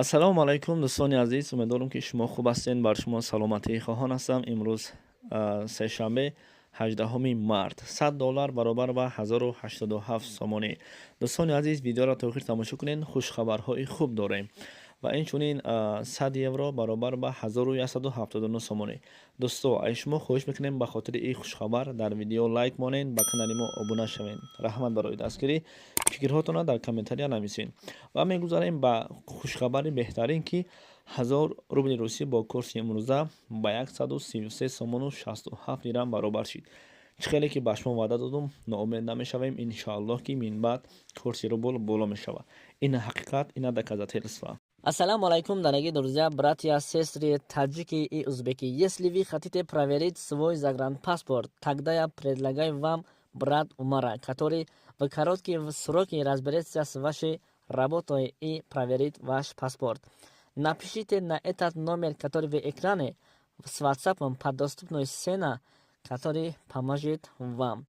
Ассалому алайкум, дӯстони азиз. Умедворам, ки шумо хуб ҳастед. Бар шумо саломатӣ хоҳон ҳастам. Имрӯз сешанбе, 18 март, 100 доллар баробар ба 1087 сомонӣ. Дӯстони азиз, видеоро то охир тамошо кунед, хушхабарҳои хуб дорем. Ва инчунин 100 евро баробар ба 1179 сомонӣ. Дӯсто, аз шумо хоҳиш мекунем, ба хотири ин хушхабар дар видео лайк монед, ба канали мо обуна шавед. Раҳмат барои дастгирӣ. Фикрҳотонро дар комментария нависед. Ва мегузарем ба хушхабари беҳтарин, ки 1000 рубли русӣ бо курси имрӯза ба 133 сомону 67 дирам баробар шид. Чӣ хеле ки ба шумо ваъда додум, ноумед намешавем, иншоаллоҳ, ки минбаъд курси рубл боло мешавад. Ин ҳақиқат, ина доказательства. Ассаламу алайкум, дорогие друзья, братья, сестры, таджики и узбеки. Если вы хотите проверить свой загранпаспорт, тогда я предлагаю вам брат Умара, который в короткие сроки разберется с вашей работой и проверит ваш паспорт. Напишите на этот номер, который в экране, с WhatsApp по доступной цене, который поможет вам.